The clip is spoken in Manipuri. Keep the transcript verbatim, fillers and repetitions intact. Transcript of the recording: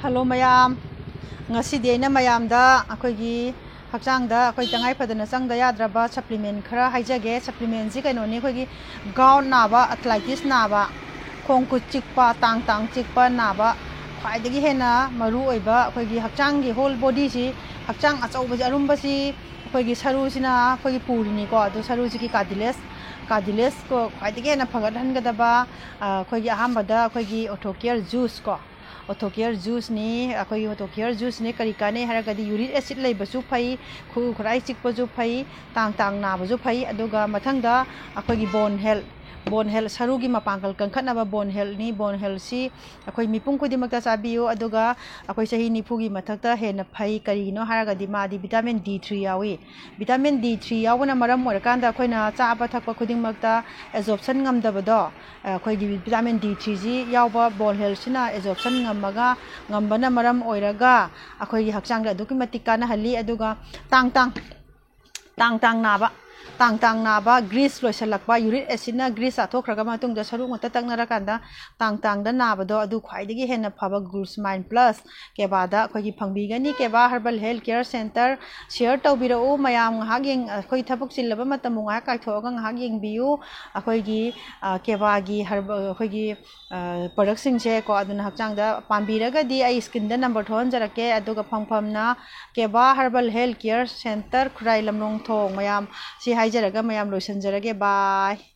ꯍꯜꯂꯣ ꯃꯌꯥꯝ, ꯉꯁꯤꯗꯤ ꯑꯩꯅ ꯃꯌꯥꯝꯗ ꯑꯩꯈꯣꯏꯒꯤ ꯍꯛꯆꯥꯡꯗ ꯑꯩꯈꯣꯏ ꯇꯉꯥꯏ ꯐꯗꯅ ꯆꯪꯗ ꯌꯥꯗ꯭ꯔꯕ supplement ꯈꯔ ꯍꯥꯏꯖꯒꯦ꯫ Supplementꯁꯤ ꯀꯩꯅꯣꯅꯤ, ꯑꯩꯈꯣꯏꯒꯤ gout ꯅꯥꯕ, arthritis ꯅꯥꯕ, ꯈꯣꯡ ꯈꯨꯠ ꯆꯤꯛꯄ, ꯇꯥꯡ ꯇꯥꯡ ꯆꯤꯛꯄ ꯅꯥꯕ, ꯈ꯭ꯋꯥꯏꯗꯒꯤ ꯍꯦꯟꯅ ꯃꯔꯨ ꯑꯣꯏꯕ ꯑꯩꯈꯣꯏꯒꯤ ꯍꯛꯆꯥꯡꯒꯤ whole bodyꯁꯤ, ꯍꯛꯆꯥꯡ ꯑꯆꯧꯕꯁꯤ, ꯑꯔꯨꯝꯕꯁꯤ ꯑꯩꯈꯣꯏꯒꯤ ꯁꯔꯨꯁꯤꯅ ꯑꯩꯈꯣꯏꯒꯤ ꯄꯨꯔꯤꯅꯤꯀꯣ꯫ ꯑꯗꯨ ꯁꯔꯨꯁꯤꯒꯤ cartilage, cartilage ꯀꯣ ꯈ꯭ꯋꯥꯏꯗꯒꯤ ꯍꯦꯟꯅ ꯐꯒꯠꯍꯟꯒꯗꯕ, ꯑ, ꯑꯩꯈꯣꯏꯒꯤ ꯑꯍꯥꯟꯕꯗ ꯑꯩꯈꯣꯏꯒꯤ Orthocare juice ꯀꯣ, Orthocare juiceꯅꯤ꯫ ꯑꯩꯈꯣꯏꯒꯤ Orthocare juiceꯅꯤ ꯀꯔꯤ ꯀꯥꯟꯅꯩ ꯍꯥꯏꯔꯒꯗꯤ uric acid ꯂꯩꯕꯁꯨ ꯐꯩ, ꯈꯨꯔꯨ ꯈꯨꯔꯥꯏ ꯆꯤꯛꯄꯁꯨ ꯐꯩ, ꯇꯥꯡ ꯇꯥꯡ ꯅꯥꯕꯁꯨ ꯐꯩ꯫ ꯑꯗꯨꯒ ꯃꯊꯪꯗ ꯑꯩꯈꯣꯏꯒꯤ bone health, bone health, ꯁꯔꯨꯒꯤ ꯃꯄꯥꯡꯒꯜ ꯀꯟꯈꯠꯅꯕ bone healthꯅꯤ꯫ Bone healthꯁꯤ ꯑꯩꯈꯣꯏ ꯃꯤꯄꯨꯝ ꯈꯨꯗꯤꯡꯃꯛꯇ ꯆꯥꯕꯤꯌꯨ꯫ ꯑꯗꯨꯒ ꯑꯩꯈꯣꯏ ꯆꯍꯤ ꯅꯤꯐꯨꯒꯤ ꯃꯊꯛꯇ ꯍꯦꯟꯅ ꯐꯩ꯫ ꯀꯔꯤꯒꯤꯅꯣ ꯍꯥꯏꯔꯒꯗꯤ ꯃꯥꯗꯤ vitamin D three ꯌꯥꯎꯏ꯫ Vitamin D three ꯌꯥꯎꯕꯅ ꯃꯔꯝ ꯑꯣꯏꯔꯀꯥꯟꯗ ꯑꯩꯈꯣꯏꯅ ꯆꯥꯕ ꯊꯛꯄ ꯈꯨꯗꯤꯡꯃꯛꯇ absorption ꯉꯝꯗꯕꯗꯣ, ꯑꯩꯈꯣꯏꯒꯤ vitamin D threeꯁꯤ ꯌꯥꯎꯕ bone healthꯁꯤꯅ absorption ꯉꯝꯃꯒ, ꯉꯝꯕꯅ ꯃꯔꯝ ꯑꯣꯏꯔꯒ ꯑꯩꯈꯣꯏꯒꯤ ꯍꯛꯆꯥꯡꯗ ꯑꯗꯨꯛꯀꯤ ꯃꯇꯤꯛ ꯀꯥꯟꯅꯍꯜꯂꯤ꯫ ꯑꯗꯨꯒ ꯇꯥꯡ ꯇꯥꯡ, ꯇꯥꯡ ꯇꯥꯡ ꯅꯥꯕ, ꯇꯥꯡ ꯇꯥꯡ ꯅꯥꯕ, grease ꯂꯣꯏꯁꯤꯜꯂꯛꯄ, uric acidꯅ grease ꯆꯥꯊꯣꯛꯈ꯭ꯔꯒ ꯃꯇꯨꯡꯗ ꯁꯔꯨ ꯉꯥꯛꯇ ꯇꯛꯅꯔꯀꯥꯟꯗ ꯇꯥꯡ ꯇꯥꯡꯗ ꯅꯥꯕꯗꯣ, ꯑꯗꯨ ꯈ꯭ꯋꯥꯏꯗꯒꯤ ꯍꯦꯟꯅ ꯐꯕ Glucosamine Plus ꯀꯦꯕꯥꯗ ꯑꯩꯈꯣꯏꯒꯤ ꯐꯪꯕꯤꯒꯅꯤ꯫ ꯀꯦꯕꯥ Herbal Health Care Center share ꯇꯧꯕꯤꯔꯛꯎ꯫ ꯃꯌꯥꯝ ꯉꯥꯏꯍꯥꯛ ꯌꯦꯡ-, ꯑꯩꯈꯣꯏ ꯊꯕꯛ ꯆꯤꯜꯂꯕ ꯃꯇꯝꯕꯨ ꯉꯥꯏꯍꯥꯛ ꯀꯥꯏꯊꯣꯛꯑꯒ ꯉꯥꯏꯍꯥꯛ ꯌꯦꯡꯕꯤꯌꯨ꯫ ꯑꯩꯈꯣꯏꯒꯤ, ꯑ, ꯀꯦꯕꯥꯒꯤ ꯍꯔꯕ-, ꯑꯩꯈꯣꯏꯒꯤ, ꯑ, productꯁꯤꯡꯁꯦ ꯀꯣ, ꯑꯗꯨꯅ ꯍꯛꯆꯥꯡꯗ ꯄꯥꯝꯕꯤꯔꯒꯗꯤ ꯑꯩ screenꯗ number ꯊꯣꯛꯍꯟꯖꯔꯛꯀꯦ꯫ ꯑꯗꯨꯒ ꯐꯪꯐꯝꯅ ꯀꯦꯕꯥ Herbal Health Care Center, ꯈꯨꯔꯥꯏ ꯂꯝꯂꯣꯡ ꯊꯣꯡ꯫ ꯃꯌꯥꯝ ꯁꯤ ꯍꯥꯏꯖꯔꯒ ꯃꯌꯥꯝ ꯂꯣꯏꯁꯤꯟꯖꯔꯒꯦ꯫ Bye꯫